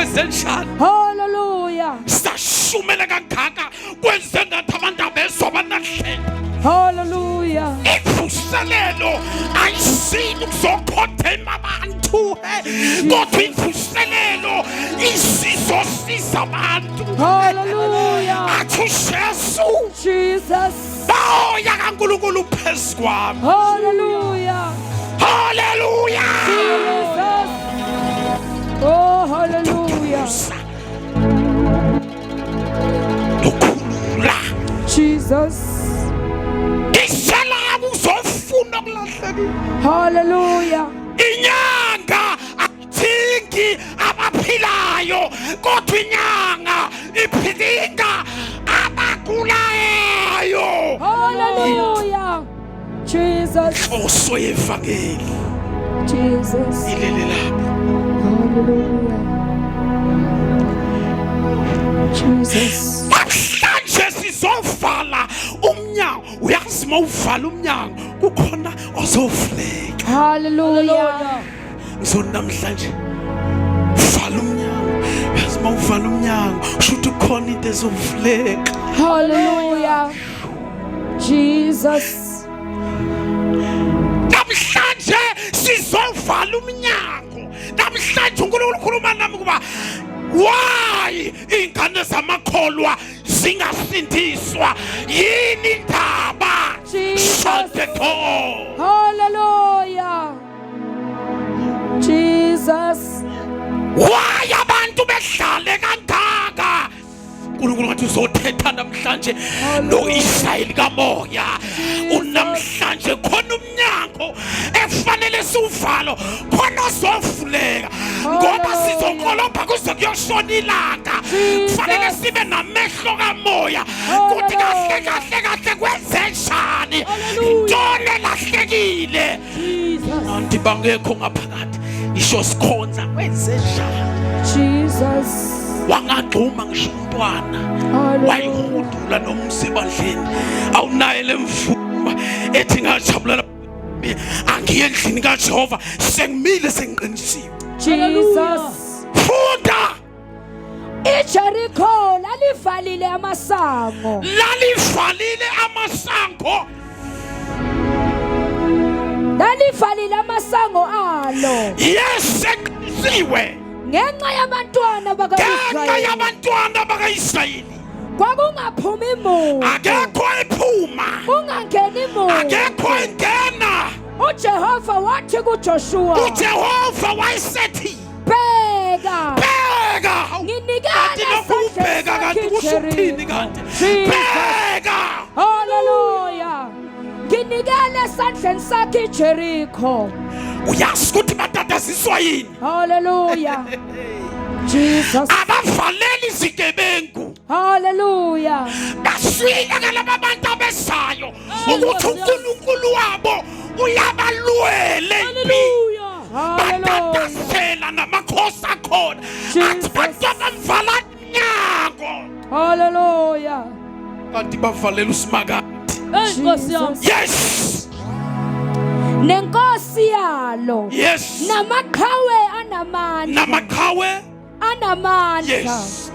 Kwenze njani? Hallelujah. Sashumela kangaka kwenze ngathi abantu abezwa banandlela. Hallelujah. Imvuselelo ayisini ukuzokhothema abantu, kodwa imvuselelo isizosiza abantu. Hallelujah. Athi uJesu, Jesus. Moya kaNkulunkulu phezu kwami. Hallelujah. Hallelujah. Jesus. Oh, hallelujah. Nokhulula. Jesus. Isela uzofuna okulahlekile. Hallelujah. Inyanga ayithingi abaphilayo, kodwa inyanga iphilinga abagulayo. Hallelujah. Jesus. Inhloso yevangeli Jesus. ilele lapho. Hallelujah. Jesus. Namhlanje sizovala umnyango. Uyazi uma uvala umnyango kukhona ozovuleka. Hallelujah. Ngizoni namhlanje vala umnyango. Uyazi uma uvala umnyango kusho ukuthi kukhona into ezovuleka. Hallelujah. Jesus. Namhlanje sizovala umnyango. Namhlanje uNkulunkulu ukhuluma nami kuba why ingane zamakholwa zingasindiswa, yini indaba? Jesus. Shut the door. Hallelujah. Jesus. Why abantu bedlale kangaka? uNkulunkulu ngathi uzothetha namhlanje noIsrayeli kamoya. Unamhlanje khona umnyango ekufanele siwuvalo, khona ozovuleka, ngoba sizokolobha kuze kuyoshona ilanga. Kufanele sibe namehlo kamoya kuthi kahle kahle kahle kwenze njani, intoni elahlekile. Anti bangekho ngaphakathi ngisho sikhonza kwenze njani. Jesus. Wangagxuma ngisho umntwana wayihudula nomsebandleni awunaye lemvuma ethi ngajabulela angiye endlini kaJehova, sengimile sengiqinisiwe. Jesus. Funda. IJericho lalivalile amasango. Lalivalile amasango. Lalivalile amasango alo. Yes, seqinisiwe. Ngenxa yabantwana Ngenxa bakaIsrayeli. yabantwana bakaIsrayeli. Kwakungaphumi muntu. Akekho ephuma. Kungangeni muntu. Akekho engena. uJehova wathi kuJoshua. uJehova wayesethi, Bheka. Bheka. Nginikela Kanti lokhu ubheka kanti kusho ukuthini kanti? Bheka. Hallelujah. Nginikele esandleni sakhe iJericho. Uyazi ukuthi batataziswa yini? Hallelujah. Jesus. Abavaleli izigebengu. Hallelujah. Baswile ngalaba bantu abezayo ukuthi uNkulunkulu wabo uyabalwele. Hallelujah. Hallelujah. Batatazela namakhosi akhona. Athi bantu abamvala umnyango. Hallelujah. Kanti bavalela uSimakade. Hey Nkosi yami. Yes. Nenkosi yalo. Yes. Namaqhawe anamandla. Namaqhawe anamandla. Yes.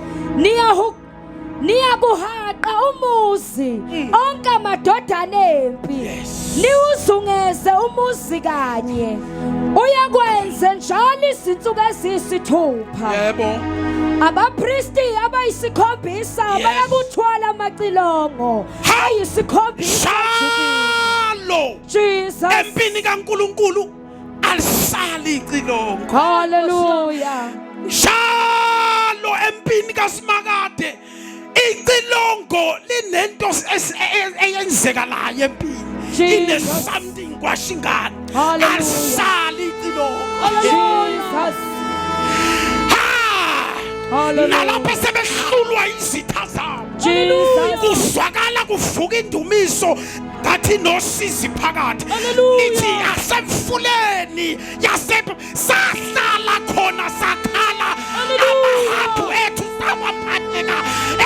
Niyakuhaqa umuzi onke amadodana empi. Yes. Niwuzungeze umuzi kanye. Uyakwenze njalo izinsuku eziyisithupha. Yebo. Abapristi abayisikhombisa Yes. bayakuthwala amacilongo ayisikhombisa. Njalo. Jesus. Empini kaNkulunkulu alisali icilongo. Hallelujah. Njalo empini kaSimakade icilongo linento eyenzekalayo empini. Ine something kwashingana. Hallelujah. Alisali icilongo. Jesus. Ha! Hallelujah. Nalapho sebehlulwa izitha zabo. Jesus. Kuzwakala kuvuka indumiso ngathi nosizi phakathi. Lithi asemfuleni yasepha sahlala khona sakhala amahabhu ethu sawaphatheka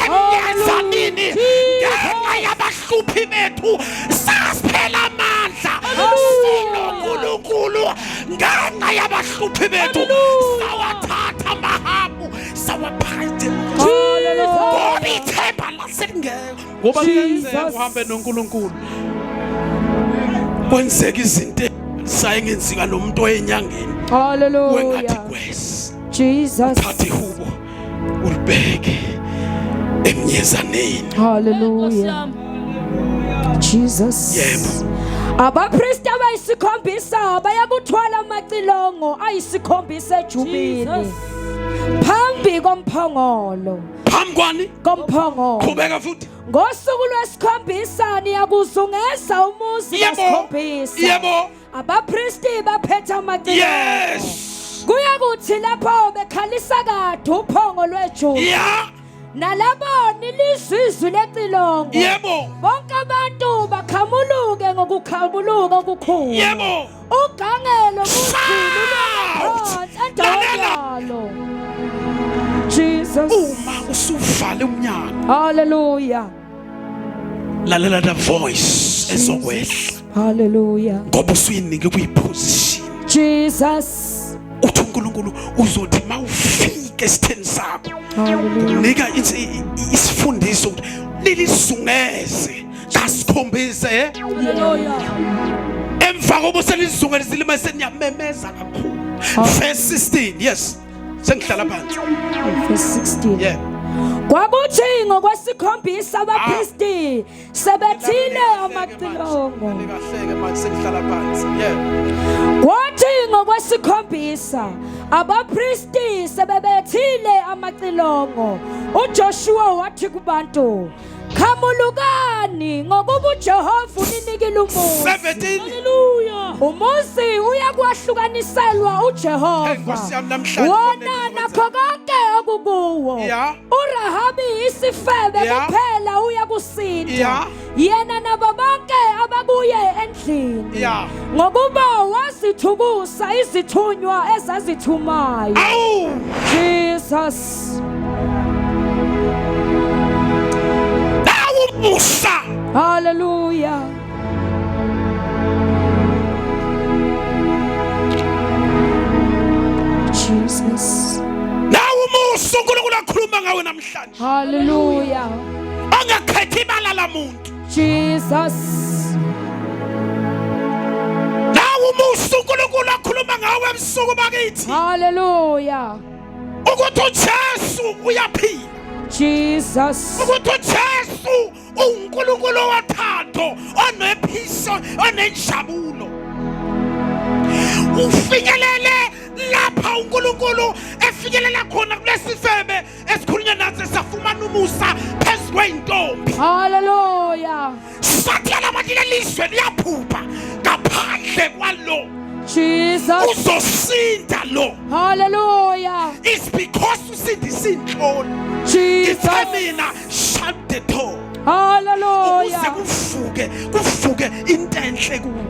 emnyezanini ngenxa yabahluphi bethu sasiphela amandla sinoNkulunkulu ngenxa yabahluphi bethu sawathatha amahabhu waphakade Hallelujah. ngoba ithemba laselingekho ngoba kuyenzeka Jesus. uhambe noNkulunkulu kwenzeka izinto sayengenzika nomuntu oyenyangeni wengathi Hallelujah. kwesi Jesus. thatha ihubo ulibheke emnyezaneni Nkosi Hallelujah. yami. Jesus. Yebo. Abapristi abayisikhombisa bayakuthwala amacilongo ayisikhombisa ejubini Jesus. phambi komphongolo phambi kwani komphongolo. qhubeka futhi Ngosuku lwesikhombisa niyakuzungeza umuzi yebo kasikhombisa. yebo Abapristi baphethe amacilongo. yes Kuyakuthi lapho bekhalisa kade uphongo lwejuba ya nalabo nilizwe izwi lecilongo. yebo Bonke abantu bakhamuluke ngokukhamuluka okukhulu. yebo Ugangelo Shout! phansi endaweni Lalela! yalo. Jesus. uma usuvale umnyango Hallelujah. lalela the voice ezokwehla Hallelujah. ngoba usuyinike kuyiposition Jesus. uthi uNkulunkulu uzothi mawufike esitheni sakho Hallelujah. nika isifundiso ukuthi lilizungeze kasikhombise eh? Hallelujah. Emva kokuba selizungelezile mase niyamemeza kakhulu. Verse 16, yes, sengihlala phansi. Verse 16. Yeah. Kwakuthi ngokwesikhombisa abapristi sebethile amacilongo. Kahleke manje sengihlala phansi. Yeah. Kwathi ngokwesikhombisa abapristi sebebethile amacilongo, uJoshua wathi kubantu, "Khamulukani ngokuba uJehova uninikile umuzi. 17. Hallelujah. Umuzi uyakwahlukaniselwa Hey, uJehova. Nkosi yami, namhlanje Wona khona nakho konke okukuwo. Yeah. uRahabi isifebe Yeah. kuphela uyakusinda. Yeah. Yena nabo bonke abakuye endlini. Yeah. Ngokuba wazithukusa izithunywa ezazithumayo. Awu! Jesus. Nawu musa. Hallelujah. Jesus. Nawu musa uNkulunkulu akhuluma ngawe namhlanje. Hallelujah. Angakhethi ibala lamuntu. Jesus. Nawu musa uNkulunkulu akhuluma ngawe ebusuku bakithi. Hallelujah. Ukuthi uJesu uyaphila. Jesus. Ukuthi uJesu uNkulunkulu wothando onephiso onenjabulo. Ufinyelele lapha uNkulunkulu efinyelela khona kulesifebe esikhulunywa naso safumana umusa phezu kweyintombi. Hallelujah. Sathi abantu lelizwe liyaphupha ngaphandle kwalo Jesus. uzosinda lo. Hallelujah. It's because usindisa inhloli. Ngithe Jesus. mina shut the door. Ukuze Hallelujah. kuvuke into enhle kuwe.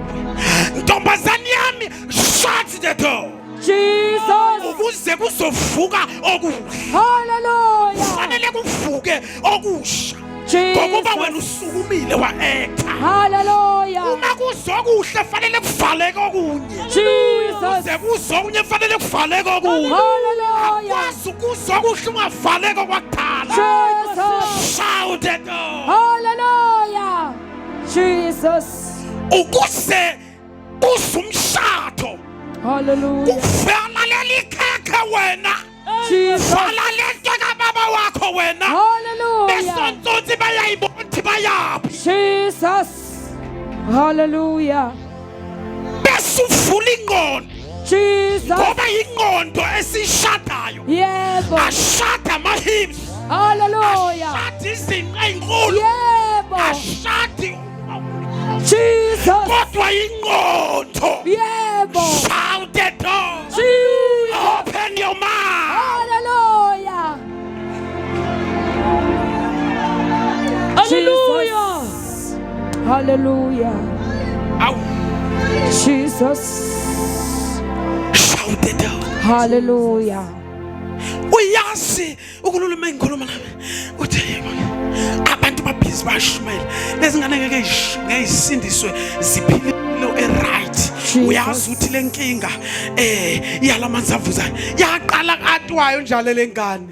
Ntombazane yami, shut the door. Jesus. Ukuze kuzovuka okuhle. Hallelujah. Kufanele kuvuke okusha. Ngokuba wena Jesus. usukumile wa-acta. Hallelujah. Uma kuzokuhle fanele kuvaleke okunye. Jesus. Kuze kuzokunye fanele kuvaleke okunye. Hallelujah. Akwazi ukuzokuhle ungavaleki okwakudala. Jesus. Shout the door. Hallelujah. Jesus. Ukuze uzumshado Hallelujah. kuvala leli khekhe wena. Jesus. Vala lento kababa wakho wena. Hallelujah. Besontsonsi bayayibona ukuthi bayaphi. Jesus. Hallelujah. Bese uvula ingqondo. Jesus. Ngoba ingqondo esishadayo. Yebo. Ashada ama-hips. Hallelujah. Ashada izinqa ey'nkulu. Yebo. Ashadi Jesus. kodwa ingqondo. Yebo. Shout the door. Jesus. Open your mouth. Hallelujah. Hallelujah. Jesus. Hallelujah. Awu. Jesus. Shout the door. Hallelujah. Uyazi ukululuma engikhuluma nami uthi abantu babhizi bashumayela lezingane ngeke ngeyisindiswe ziphile impilo e-right. Jesus. Uyazi ukuthi le nkinga yalamanzi avuzayo yaqala katwayo njalo lengane.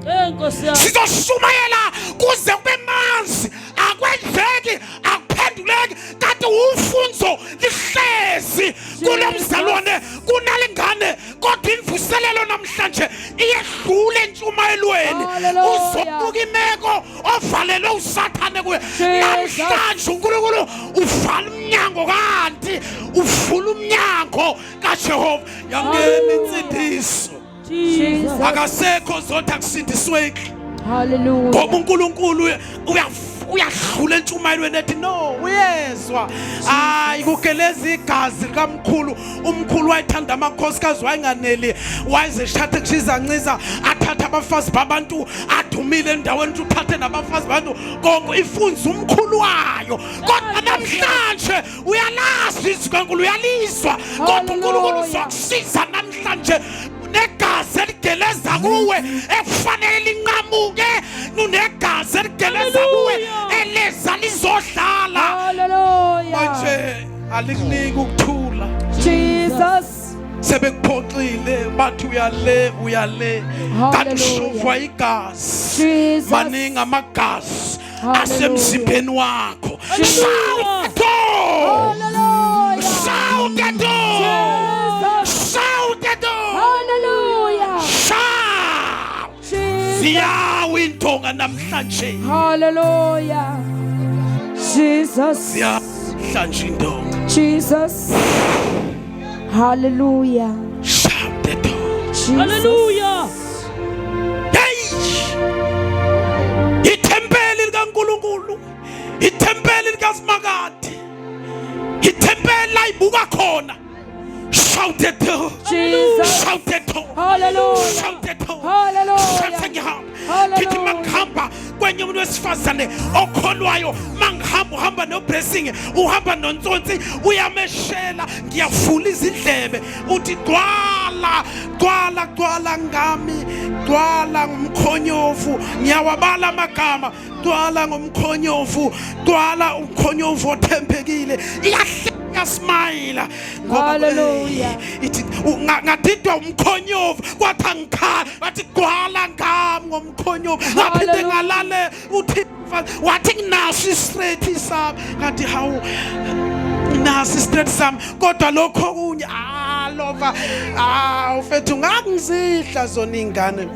Eh Nkosi yami. Sizoshumayela kuze kube manzi, akwenzeki, akuphenduleki, kanti ufunzo lihlezi kulo mzalwane kunalengane, kodwa imvuselelo namhlanje iyedlula entshumayelweni. Uzobuka imeko ovalelwe usathane kuye namhlanje. uNkulunkulu uvala umnyango kanti uvula umnyango kaJehova. Yangena insindiso. Jesus. Akasekho zothi akusindisweki. Hallelujah. Ngoba uNkulunkulu uyahlula entshumayelweni ethi no uyezwa. Hayi, kugeleza igazi likamkhulu. Umkhulu wayethanda amakhosikazi, wayenganeli, wayezeshathe kushizanciza, athatha abafazi babantu adumile endaweni, ukuthi uthathe nabafazi babantu konke, ifunza umkhulu wayo. Kodwa namhlanje uyalazi izwi kaNkulunkulu, uyalizwa, kodwa uNkulunkulu uzokusiza namhlanje. Unegazi eligeleza kuwe ekufanele linqamuke, unegazi eligeleza kuwe eleza lizodlala. Hallelujah. Manje alikuniki ukuthula. Jesus. Sebekuphoxile, bathi uyale uyale, kanti Hallelujah. ushovwa igazi. Jesus. Maningi amagazi Hallelujah. asemzimbeni wakho. Jesus. Shout the door. Hallelujah. Shout the door. Jesus. Shout the door. Hallelujah. Shout. Jesus. Ziyawa intonga namhlanje. Hallelujah. Jesus. Ziyamhlanje intonga. Jesus. Hallelujah. Shout the door. Jesus. Hallelujah. Hey! Ithempeli likaNkulunkulu, ithempeli likaSimakade, ithempeli layibuka khona. Shout the door. Jesus. Shout the door. Hallelujah. Shout the door. Hallelujah. Shout, ngihamba. Hallelujah. Ngithi mangihamba kwenye umuntu wesifazane okholwayo, mangihamba uhamba no blessing, uhamba nontsonsi, uyameshela, ngiyavula izindlebe, uthi gcwala, gcwala, gcwala ngami, gcwala ngumkhonyovu. Ngiyawabala amagama: gcwala ngumkhonyovu, gcwala umkhonyovu othembekile. Iyahleka, smile ngoba Hallelujah. ithi ngadidwa umkhonyovu, kwathi angikhala, wathi gcwala ngami ngomkhonyovu, ngaphinde Hallelujah. ngalale, uthi wathi nginaso i-straight sami, ngathi hawu, naso i-straight sami, kodwa lokho okunye lova, ufethu ngakungizidla zona iy'ngane,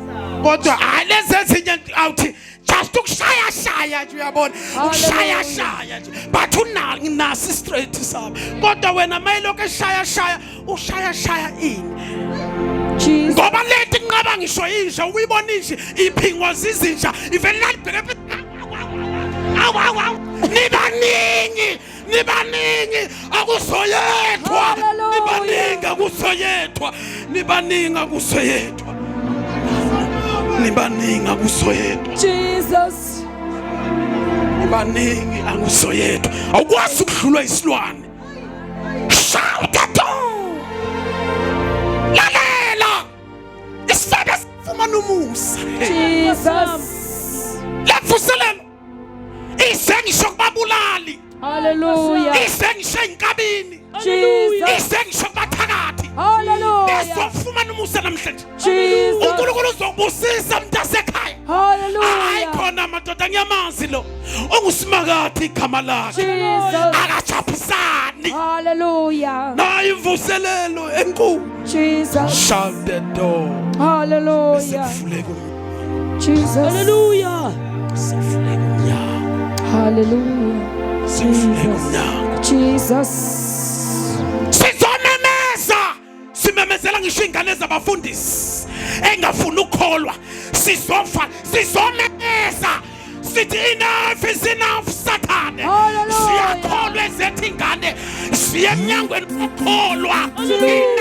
kodwa hayi lezi ezinye awuthi just ukushaya shaya nje, uyabona, ukushaya shaya nje, but nginaso i-straight sami, kodwa wena mayilokhu eshaya shaya, ushaya shaya ini? Jesus. Ngoba lento inqaba ngisho inja, ukuyibona inja iphingwa zizinja, ivele lalibheke, awu awu awu. Nibaningi, nibaningi akusoyethwa. Hallelujah. Nibaningi akusoyethwa, nibaningi akusoyethwa, nibaningi akusoyethwa. Jesus. Nibaningi akusoyethwa, awukwazi ukudlulwa isilwane. Shout the door. Lalela, isifebe sifumana umusa. Jesus. Levuselelo ize ngisho kubabulali. Hallelujah. Ize ngisho ey'nkabini. Jesus. Ize ngisho kubathakathi. Hallelujah. Bezofumana umusa namhlanje. Jesus. uNkulunkulu uzokubusisa, mntasekhaya. Hayi Hallelujah. khona madoda, ngiyamazi lo onguSimakade igama lakhe. Jesus. Akajabhisani. Hallelujah. Nayo imvuselelo enkulu. Jesus. Shut the door. Hallelujah. Sekuvuleka umnyango. Jesus. Hallelujah. Sekuvuleka umnyango. Hallelujah. Sekuvuleka umnyango. Jesus. Sizomemeza, simemezela ngisho iy'ngane zabafundisi engafuni ukukholwa. Sizofa, sizomemeza sithi enough is enough, sathane. Hallelujah. Siyakholwa ezethu ingane, siye emnyangweni ukukholwa. Jesus.